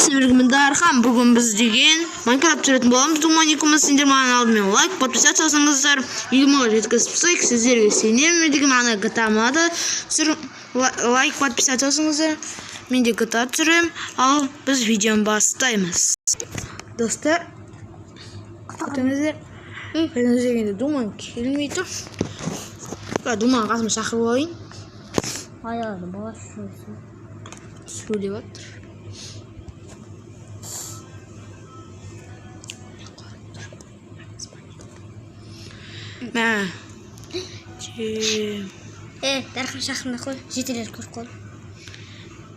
Сіздермен Дархан. Бүгін біз деген Майнкрафт түсіретін боламыз. Думан екеуміз. Сендер маған алдымен лайк, подписаться жасаңыздар. 20-ға жеткізіп тастайық. Сіздерге сенемін деген ана GTA да түсір, лайк, подписаться жасаңыздар. Мен де GTA түсіремін. Ал біз видеоны бастаймыз. Достар, күтіңіздер. Күтіңіздер дегенде Думан келмей тұр. Думан қасыма шақырып алайын. Аяғында бала шошын. Сөйлеп жатыр. Мә. Дархан шақырмай қой, жетелер көріп қой.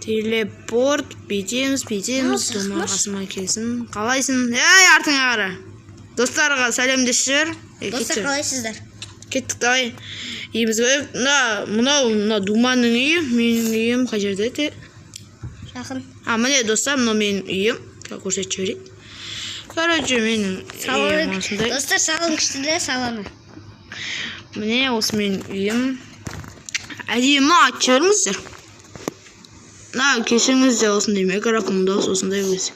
Телепорт бүйтеміз, бүйтеміз. Ал, Думан шақырмашы. қасыма келсін. Қалайсың? Ей, артыңа қара. Достарға сәлемдесіп жібер. Ей, Достар, кетші. қалайсыздар? Кеттік, давай. Үйімізге. Мына, мынау, мына Думанның үйі, менің үйім қай жерде еді? Жақын. А, міне, достар, мынау менің үйім. Қазір көрсетіп жіберейін. Короче, менің үйім осындай. Достар, салон күшті де, салоны. Міне, осы менің үйім. Әдемі, айтып жіберіңіздер. Мына кешіріңіздер, осындай микрофон дауыс осындай өзі.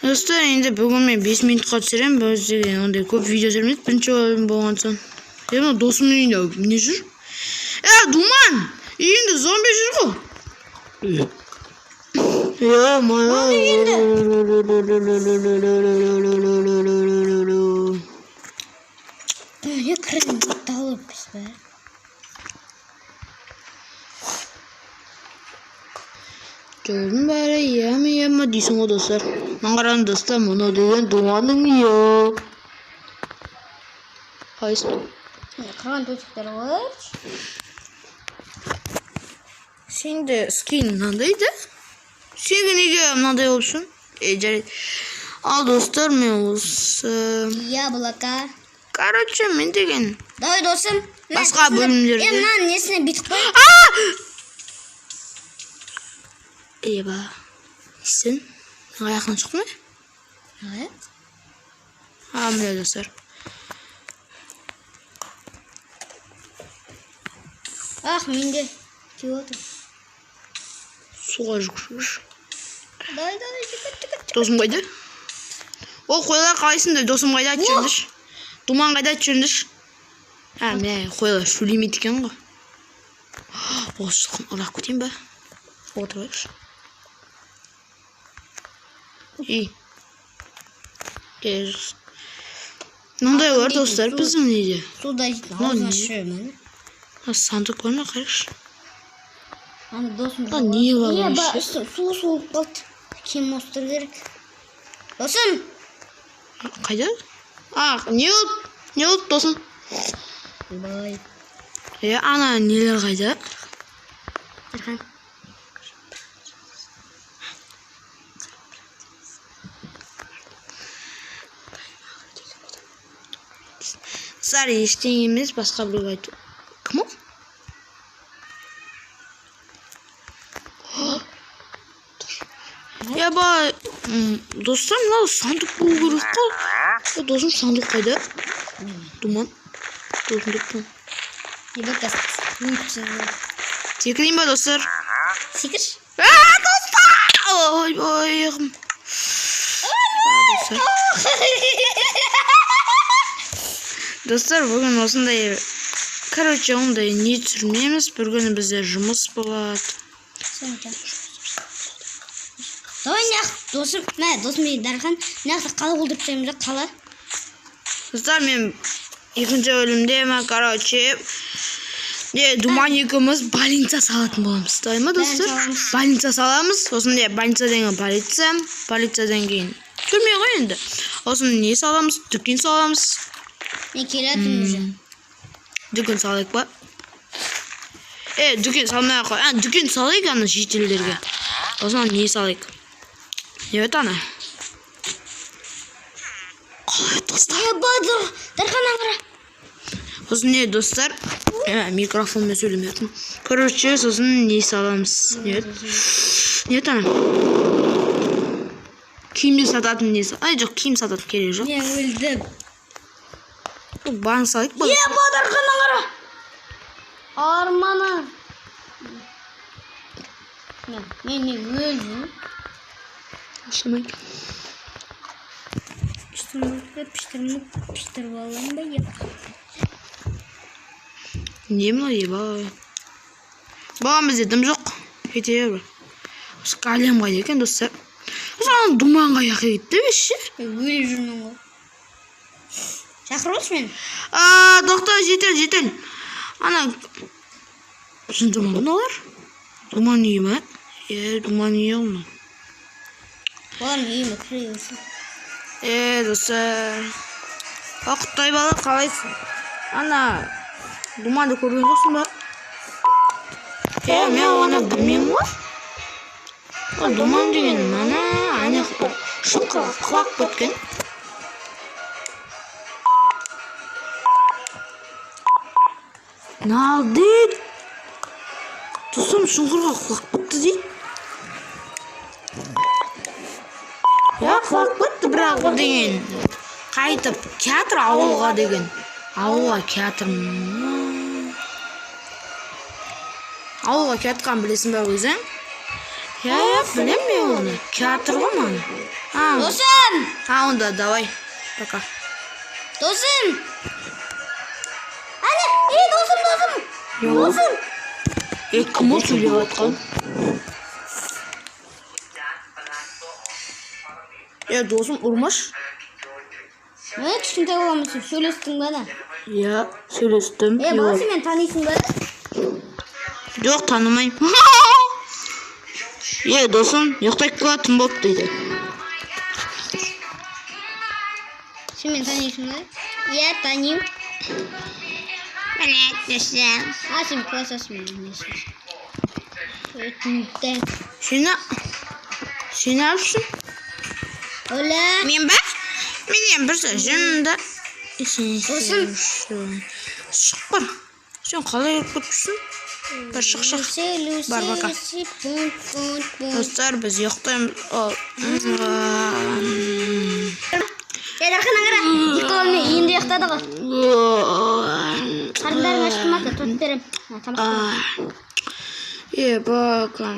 Достар, енді бүгін мен 5 минутқа түсіремін. Біз деген ондай көп видео түсірмейді. Бірінші бөлім болған соң. Е, мына досымның үйінде не жүр? Е, Думан! Үйінде зомби жүр ғой. Е, Не кірін алып бе? Жолдың бәрі яма яма дейсің ғой, достар. Маған қараңыз, достар, мынау деген Думанның үйі. Қалайсың? Қырған төсектер ғой. Сенде скин мынандай да? Сен неге мынандай болыпсың? Е, жарайды. Ал, достар, мен осы. Яблоко. Короче, мен деген Давай, досым. Мә, Басқа бөлімдерде. Е, мынаның несіне бүйтіп қой. Еба. Сен аяғынан шықты ма? Қалай? А, міне, достар. Ах, менде тиіп отыр. Суға жүгірші. Давай, давай, жүгір, жүгір. Досым қайда? О, қойлар, қалайсыңдар? Досым қайда? Айтып жіберіңдерші. Думан қайда? Айтып жіберіңдерші. А, міне, қойлар сөйлемейді екен ғой. Осы жылқыны ұрлап кетейін ба? Отырайықшы. Ей. Мынандай бар, достар, біздің неде. Суда жейтін Мынау аузына не? ішемін. Мына сандық бар ма, қарашы. Ана досым. Мына не бар Е, ба, вообще? үсті су суып қалды. Киім ауыстыру керек. Досым. Қайда? А, не болды? Не болды, досым? Бай. Е, ана нелер қайда? Дархан. Достар, ештеңе емес, басқа біреу айту. Кім ол? Я ба, достар, мынау сандық болу керек қой. Е, досым, сандық қайда? Думан. Досым деп тұр. Не. Секірейін ба, достар? Секірші. А, достар! Ой, аяғым. Достар. Достар, бүгін осындай, короче, ондай не түсірмейміз. Бір күні бізде жұмыс болады. Давай, неғып, досым, мә, досым мен Дархан, неғып қала болдырып тастаймыз да, қала. Достар, мен екінші бөлімде ма, короче, не, Думан екеуміз больница салатын боламыз. Давай ма, достар? Саламыз. Больница саламыз. Сосын не, больницадан кейін полиция, полициядан кейін түрме ғой енді. Сосын не саламыз? Дүкен саламыз. Мен келатырмын уже. Дүкен салайық па? Е, дүкен салмай ақ қой. А, дүкен салайық ана жителдерге. Сосын не салайық? Не еді ана? Қалай, достар? Е, ба, Дархан, аңғара. Сосын не, достар? Ә, микрофонмен сөйлемей жатырмын. Короче, сосын не саламыз? Не еді? Не еді ана? Киімде сататын не? Ай, жоқ, киім сататын керегі жоқ. Мен өлдім. Банк салайық па? Е, ба, Дархан, аңғара. Арманы. Мен не өлдім. Шамай. Піштірмік, піштіріп алайын ба еп. Не мынау, ебай? Балам, бізде дым жоқ. Кете бер. Осы голем қайда екен, достар? Осы ана думан қаяққа кетті вообще? Өліп жүрмін ғой. Шақырып алшы мені. А, тоқта, жетел, жетел. Ана біздің думан мыналар? Думан үйі ма? Е, думан үйі ғой мынау. Олардың үйіме кіре берсін. Е, достар. О, Құттай бала, қалайсың? Ана думанды көрген жоқсың ба? Е, мен оны білмеймін ғой. Ол думан деген ана ана шұңқырға құлап кеткен. Налдит. Досым шұңқырға құлап кетті дейді. Иә, құлап кетті, бірақ ол деген қайтып келатыр ауылға деген. Ауылға келатыр. Ауылға келатқанын білесің ба өзің? Иә, иә, білемін мен оны. Келатыр ғой мана. А, Досым! а, онда давай. Пока. Досым! Әне, ей, досым, досым! Досым! Е, кім ол сөйлеп жатқан? Е, досым, ұрмашы. Е, кішкентай баламын, сен сөйлестің ба ана? Иә, сөйлестім. Е, бала, сен мені танисың ба? Жоқ, танымаймын. Е, досым, ұйықтай қала, түн болды дейді. Сен мені танисың ба? Иә, танимын. Міне, досым. А, сен класстасың менің. Өтінді. Сені алыпсың? Ола. Мен ба? Менен бір жынды. Досым. Шық бар. Сен қалай кіріп кетіпсің? Бір шық, шық. Бар, пока. Достар, біз ұйықтаймыз. О, Е, Дархан, аңғара. Екі баламен үйінде ұйықтады ғой. Қарындарың ашты ма? Торт берем. Тамақ берем. Е, бакан.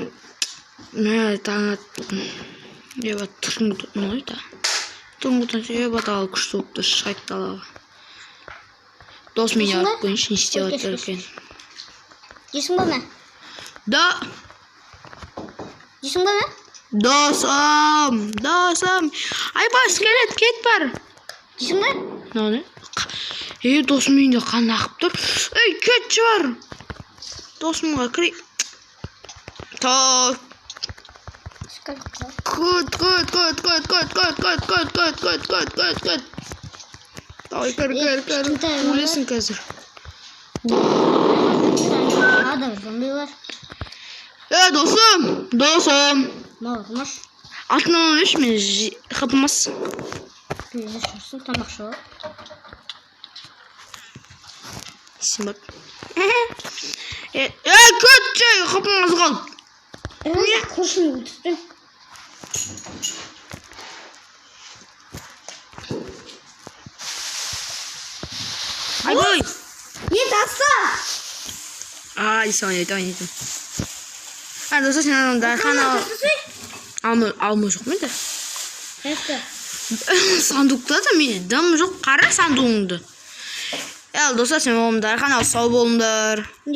Мә, таң атты. Еба, түнгі да. Түнгі еба, дала күшті болып тұр, шығайық далаға. Дос, мен Дейсің ба? барып көрейінші, не істеп Ой, жатыр кеш, екен. Жейсің ба мә? Да, Жейсің ба мә? досым, досым. Айбас, скелет, кет бар. Жейсің ба? Мынау не? Е, досым үйінде қан ағып тұр. Ей, кетші бар. Досымға кірей. Так, кет, кет, кет, кет, кет, кет, кет, кет, кет, кет, кет, кет, кет. Давай, кір, кір, кір. Кішкентай бала. Өлесің қазір. Адам, зомбилар. Е, досым, досым. Мал, қылмаш. Алтын 13 мен хпмас. Пиздец, шырсын, тамақ ішіп. Сен бар. Е, е, кетші, хпмас қалды. Не? Құршын өлтірдім. Айбай. Не таста! Ай, саған айтайын, айтайын. А, достар, сен ана Дархан ал. Алма, алма жоқ менде. Таста. Сандукта да менде дым жоқ. Қара сандуғыңды. Ал, достар, сен оғым Дархан ал, сау болыңдар. Не?